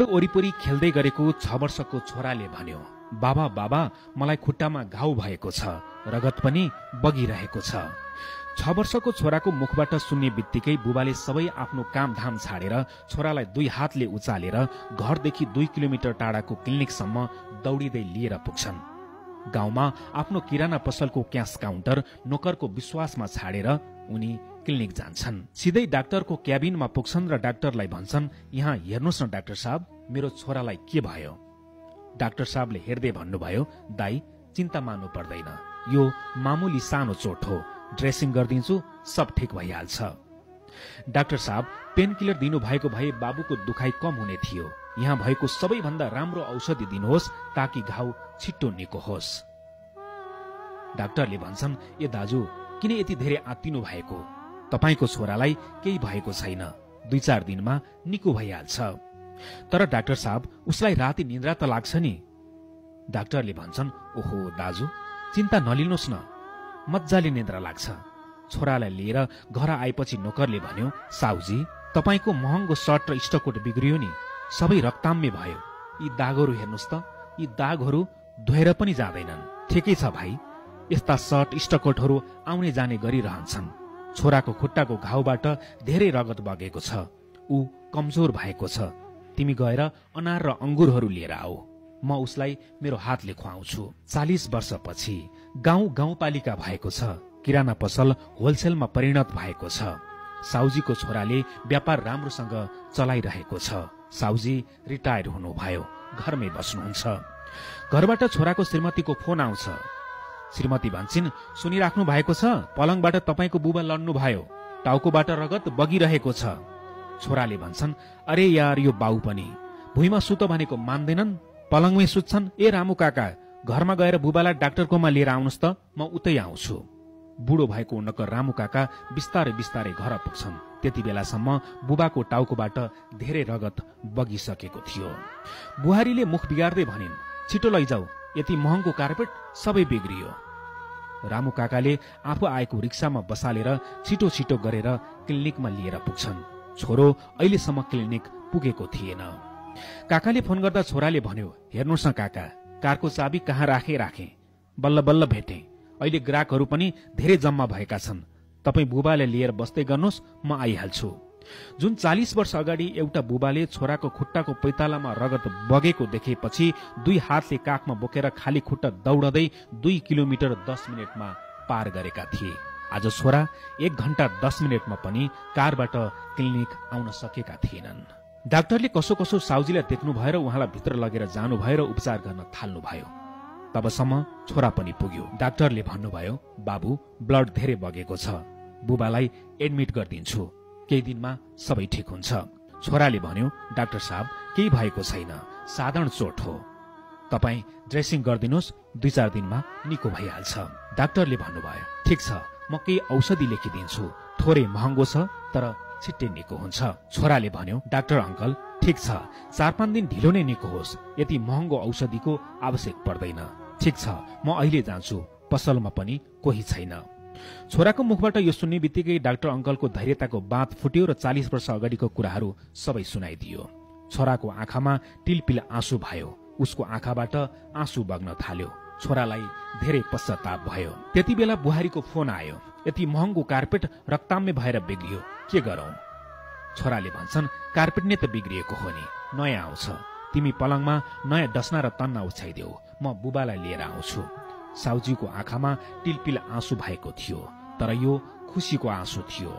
वरिपरि खेल्दै गरेको 6 वर्षको छोराले भन्यो, बाबा बाबा मलाई खुट्टामा घाउ भएको छ, रगत पनि बगिरहेको छ। 6 वर्षको छोराको मुखबाट सुन्ने बित्तिकै बुबाले सबै आफ्नो कामधाम छाडेर छोरालाई 2 हातले उचालेर घरदेखि 2 किलोमिटर टाढाको क्लिनिकसम्म दौडिँदै लिएर पुग्छन्। गाउँमा आफ्नो किराना पसलको क्यास काउन्टर नोकरको विश्वासमा छाडेर उनी क्लिनिक जान्छन्। सिधै डाक्टरको क्याबिनमा पुग्छन् र डाक्टरलाई भन्छन्, यहाँ हेर्नुहोस् न डाक्टर साहब, मेरो छोरालाई के भयो। डाक्टर साहबले हेर्दै भन्नुभयो, दाई चिन्ता मान्नु पर्दैन, यो मामुली सानो चोट हो, ड्रेसिङ गरिदिन्छु, सब ठिक भइहाल्छ। डाक्टर साहब पेन किलर दिनुभएको भए बाबुको दुखाइ कम हुने थियो। यहाँ भएको सबैभन्दा राम्रो औषधि दिनुहोस् ताकि घाउ छिट्टो निको होस्। डाक्टरले भन्छन्, ए दाजु किन यति धेरै आत्तिनु भएको, तपाईको छोरालाई केही भएको छैन, 2-4 दिनमा निको भइहाल्छ। तर डाक्टर साहब उसलाई राति निद्रा त लाग्छ नि। डाक्टरले भन्छन्, ओहो दाजु चिन्ता नलिनुहोस् न, मज्जाले निद्रा लाग्छ। छोरालाई लिएर घर आएपछि नोकरले भन्यो, साउजी तपाईको महँगो सर्ट र स्टकोट बिग्रियो नि, सबै रक्ताम्य भयो, यी दागहरू हेर्नुहोस् त, यी दागहरू धोएर पनि जाँदैनन्। ठिकै छ भाइ, यस्ता सर्ट स्टकोटहरू आउने जाने गरिरहन्छन्। छोराको खुट्टाको घाउबाट धेरै रगत बगेको छ, ऊ कमजोर भएको छ, तिमी गएर अनार र अंगुरहरू लिएर आऊ, म उसलाई मेरो हातले खुवाउँछु। 40 वर्षपछि गाउँपालिका भएको छ, किराना पसल होलसेलमा परिणत भएको छ। साउजीको छोराले व्यापार राम्रोसँग चलाइरहेको छ। साउजी रिटायर हुनुभयो, घरमै बस्नुहुन्छ। घरबाट छोराको श्रीमतीको फोन आउँछ। श्रीमती भन्छन्, सुनिराख्नु भएको छ, पलङबाट तपाईको बुबा लड्नु भयो, टाउकोबाट रगत बगिरहेको छ। छोराले भन्छन्, अरे यार यो बाउ पनि भुइँमा सुत भनेको मान्दैनन्, पलङमै सुत्छन्। ए रामु काका घरमा गएर बुबालाई डाक्टरकोमा लिएर आउनुहोस् त, म उतै आउँछु। बुढो भएको नकर रामु काका बिस्तारै बिस्तारै घर पुग्छन्। त्यति बेलासम्म बुबाको टाउकोबाट धेरै रगत बगिसकेको थियो। बुहारीले मुख बिगार्दै भनिन्, छिटो लैजाऊ, यति महँगो कार्पेट सबै बिग्रियो। रामु काकाले आफू आएको रिक्सामा बसालेर छिटो छिटो गरेर क्लिनिकमा लिएर पुग्छन्। छोरो अहिलेसम्म क्लिनिक पुगेको थिएन। काकाले फोन गर्दा छोराले भन्यो, हेर्नुहोस् न काका, कारको चाबी कहाँ राखे, बल्ल बल्ल भेटे, अहिले ग्राहकहरू पनि धेरै जम्मा भएका छन्, तपाई बुबाले लिएर बस्दै गर्नुहोस्, म आइहाल्छु। जुन 40 वर्ष अगाडि एउटा बुबाले छोराको खुट्टाको पैतालामा रगत बगेको देखेपछि 2 हातले काखमा बोकेर खाली खुट्टा दौडदै 2 किलोमिटर 10 मिनटमा पार गरेका थिए। आज छोरा 1 घण्टा 10 मिनटमा पनि कारबाट क्लिनिक आउन सकेका थिएनन्। डाक्टरले कसो कसो साउजीलाई देख्नु भएर उहाँलाई भित्र लगेर जानु भएर उपचार गर्न थाल्नु भयो। तबसम्म छोरा पनि पुग्यो। डाक्टरले भन्नुभयो, बाबु ब्लड धेरै बगेको छ, बुबालाई एडमिट गरिदिन्छु, केही दिनमा सबै ठिक हुन्छ। छोराले भन्यो, डाक्टर साहब केही भएको छैन, साधारण चोट हो, तपाई ड्रेसिङ गरिदिनुहोस्, 2-4 दिनमा निको भइहाल्छ। डाक्टरले भन्नुभयो, ठिक छ, म केही औषधि लेखिदिन्छु, थोरै महँगो छ तर छिट्टै निको हुन्छ। छोराले भन्यो, डाक्टर अंकल ठिक छ, 4-5 दिन ढिलो नै निको होस्, यति महँगो औषधिको आवश्यक पर्दैन। ठिक छ, म अहिले जान्छु, पसलमा पनि कोही छैन। छोराको मुखबाट यो सुन्ने बित्तिकै डाक्टर अंकलको धैर्यताको बाँध फुट्यो र 40 वर्ष अगाडिको कुराहरू सबै सुनाइदियो। छोराको आँखामा टिलपिल आँसु भयो, उसको आँखाबाट आँसु बग्न थाल्यो। छोरालाई धेरै पश्चाताप भयो। त्यति बेला बुहारीको फोन आयो, यति महँगो कार्पेट रक्ताम्य भएर बिग्रियो, के गरौं? छोराले भन्छन्, कार्पेट नै त बिग्रिएको हो नि, नयाँ आउँछ, तिमी पलङमा नयाँ डस्ना र तन्ना ओछ्याइदेऊ, म बुबालाई लिएर आउँछु। साउजीको आँखामा टिलपिल आँसु भएको थियो, तर यो खुसीको आँसु थियो।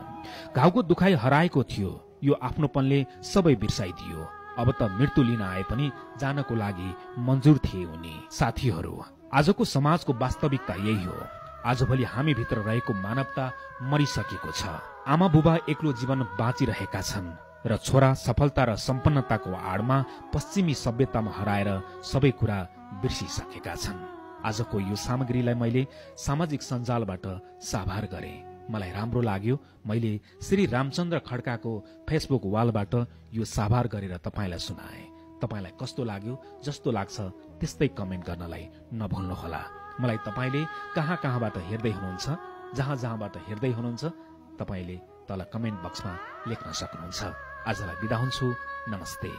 घाउको दुखाइ हराएको थियो, यो आफ्नोपनले सबै बिर्साइदियो। अब त मृत्यु लिन आए पनि जानको लागि मन्जुर थिए उनी। साथीहरू, आजको समाजको वास्तविकता यही हो। आजभोलि हामी भित्र रहेको मानवता मरिसकेको छ। आमा बुबा एक्लो जीवन बाँचिरहेका छन् र छोरा सफलता र सम्पन्नताको आडमा पश्चिमी सभ्यतामा हराएर सबै कुरा बिर्सिसकेका छन्। आजको यो सामग्रीलाई मैले सामाजिक सञ्जालबाट साभार गरे, मलाई राम्रो लाग्यो। मैले श्री रामचन्द्र खड्काको फेसबुक वालबाट यो साभार गरेर तपाईलाई सुनाए। तपाईलाई कस्तो लाग्यो? जस्तो लाग्छ त्यस्तै कमेन्ट गर्नलाई नभुल्नुहोला। मलाई तपाईले कहाँबाट हेर्दै हुनुहुन्छ, जहाँबाट हेर्दै हुनुहुन्छ, तपाईले तल कमेन्ट बक्समा लेख्न सक्नुहुन्छ। आजलाई बिदा हुन्छु, नमस्ते।